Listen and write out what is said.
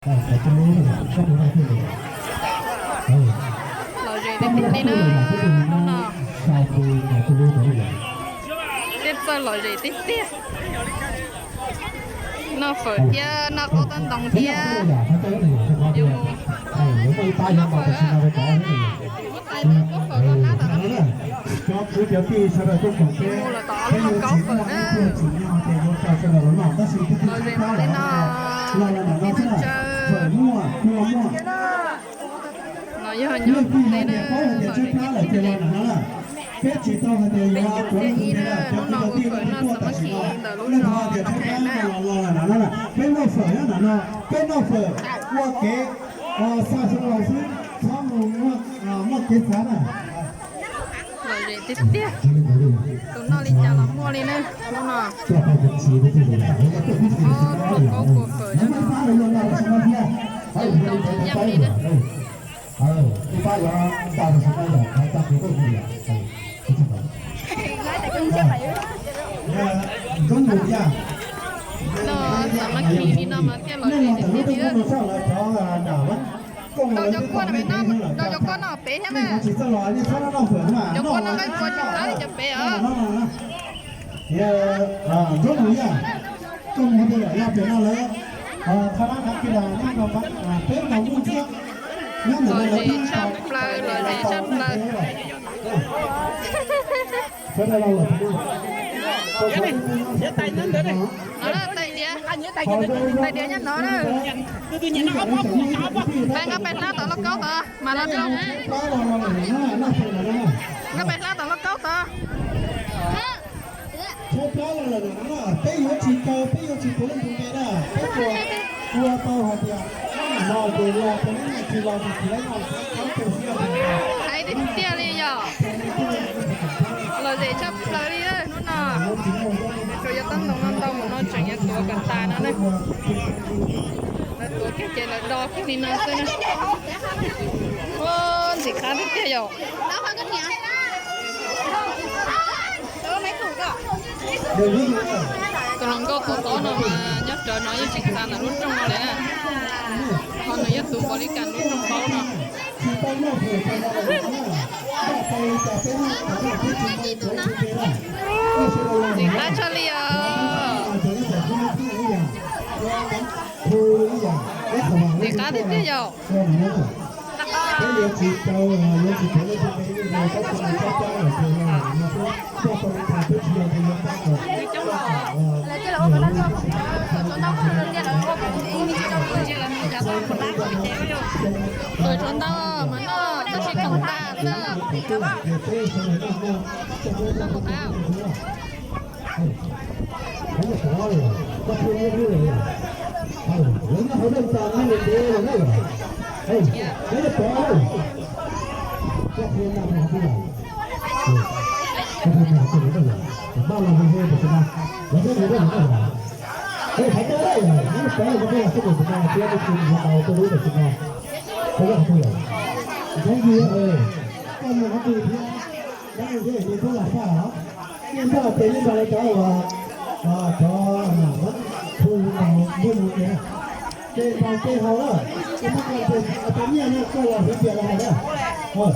Lom zem tiag tiag li na, hnub no. Tej txawj lom zem tiag tiag. Noj fawm thiab noj qaub tag ntoo thiab. Yuav mus, noj fawm, muab tais noj qaub fawm los tag tom no. Yuav mus los tom lub hauv kaub fawm na. Lom zem npaum li no, tib neeg tsawg. No yog nyob teb na, lom zem tiag tiag li. Peb tsis tau hais tias yuav kuav leej twg tiag, cov kwv cov tij no tuaj tam sim no, nej thov hais tias tshaib plab no los los lawm na, peb noj fawm nyob nram no, peb noj fawm ua kev xa xyoo laus xwb, txhob mus muaj kev xav na. Lom zem tiag tiag, tus noj li cas los muaj li na, hnub no. Lub hauv kaub fawm nyob no. Ntoo yeej li na. No, xam mas kis li no mas thiaj lom zem tiag tiag li. Rau cov kuaj no pem, rau cov kuaj no pem thiab mas. Cov kuaj no nqaij pua tsis txawv li cov pem os. Lom zem tshaj plaws, lom zem tshaj plaws. No na, tais diav, tais diav nyob no na. Peb nqa peb hlab tom lauj kaub tod mas los. Nqa peb hlab tom lauj kaub tod. Peb yuav tsis kaw, peb yuav tsis tuav leej twg npe na, peb tsuas ua tau hais tias no ces los, tsis los ces tsis los. Hais tiag tiag li yom. Lom zem tshaj plaws li hnub no. Tsuas yog tab ntoo no ntau mus no tseem yuav tuav kom tas no na. Lawv tuav kiag ces lawv do kiag li no xwb na. Ntxim qab tiag tiag yom. Tus hluas nkauj tuav qaub no mas nyob rawv no yeej tsis txav ntawm lub rooj no li na. Ho nws yog tus npaum li cas lub rooj qaub no. Ntxim qab tshaj li os. Ntxim qab tiag tiag yom. Tuav tsuav ntau mas noj tab sis khoom tas xwb. Noj khoom tas. Ntxoov yig, koj mus qhov twg thiab? Dab Neeg Zeb Yim Neeg Tub Lam Faj os. Nej nrog ces nej nrog lawv cov uas cov Hmoob Nplog ntiag mus ces, ces nrog ces haus na, ces muab koj ces cov nyiaj no koj los hwv tias los haus na. Thov